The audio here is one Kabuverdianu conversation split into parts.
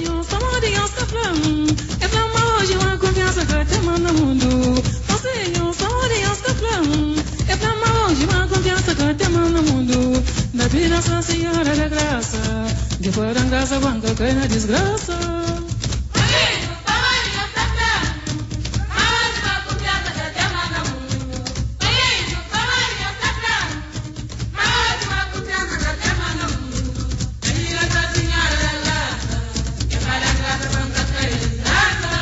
Mozinho, pamodi nhos ta fla-m? E fla-m ma oji ma kunfiansa ka ten más na mundu. Mozinho, pamodi nhos ta fla-m? E fla-m ma oji ma kunfiansa ka ten más na mundu. Na pidi Nosa Sinhora da Grasa, dja pa da-m grasa pa N ka kai na disgrasa. Mozinho, pamodi nhos ta fla-m? Ma oji ma kunfiansa ka ten más na mundu. Mozinho, pamodi nhos ta fla-m? Ma oji ma kunfiansa ka ten más na mundu. Na pidi Nosa Sinhora da Grasa, dja pa da-m grasa pa N ka kai na disgrasa.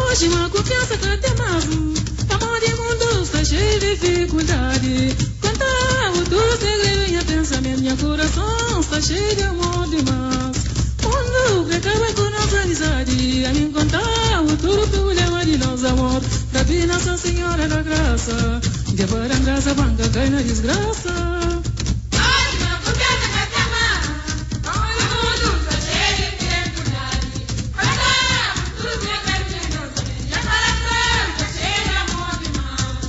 Oji ma kunfiansa ka ten más, pamodi mundu sta xeiu di difikuldadi. Konta-bu tudu segredu nha pensamentu, nha kurason sta xeiu di amor dimás. Mundu kre kaba ku nos amizadi, ami N konta-bu tudu prubléma di nos amor. Ta pidi Nosa Sinhora da Grasa, dja pa da-m grasa pa N ka kai na disgrasa. Oji ma kunfiansa ka ten más, pamodi mundu sta xeiu di dificuldadi. Konta-bu tudu segredu di nos amor, nha korason sta xeiu di amor dimás.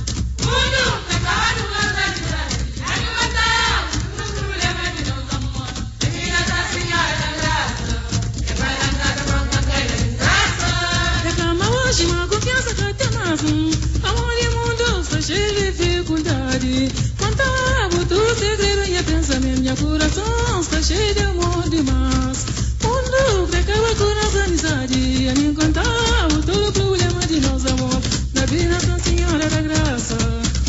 Mundu kre kaba ku nos amizadi, ami N konta-bu tudu prubléma di nos amor. Ta pidi Nosa Sinhora da Grasa, dja pa da-m grasa pa N ka kai na disgrasa. E fla ma oji ma kunfiansa ka ten más, pamodi mundu sta xeiu di difikuldadi. Konta-bu tudu segredu nha pensamentu, nha kurason sta xeiu di amor dimás. Mundu kre kaba ku nos amizadi, ami N konta-bu tudu prubléma di nos amor. Na pidi Nosa Sinhora da Grasa,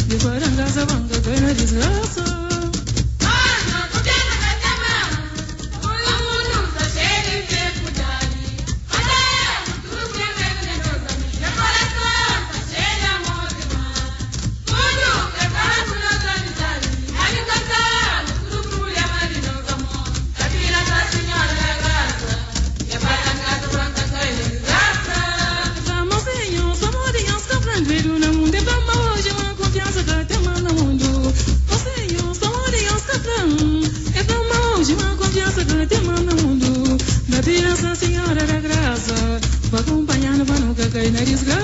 dja pa da-m grasa pa N ka kai na disgrasa. Oji ma kunfiansa ka ten más, pamodi mundu sta xeiu di dificuldadi. Konta-bu tudu segredu di nos amor, nha korason sta xeiu di amor dimás. Mundu kre kaba ku nos amizadi, ami N konta-bu tudu prubléma di nos amor. Ta pidi Nosa Sinhora da Grasa, dja pa da-m grasa pa N ka kai na disgrasa. Fla mozinho, pamodi nhos ta fla-m dretu na mundu? E fla-m ma oji ma kunfiansa ka ten más na mundu. Mozinho, pamodi nhos ta fla-m? E fla-m ma oji ma kunfiansa ka ten más na mundu. Na pidi Nosa Sinhora da Grasa, pa kunpanha-nu pa nu ka kai na disgrasa.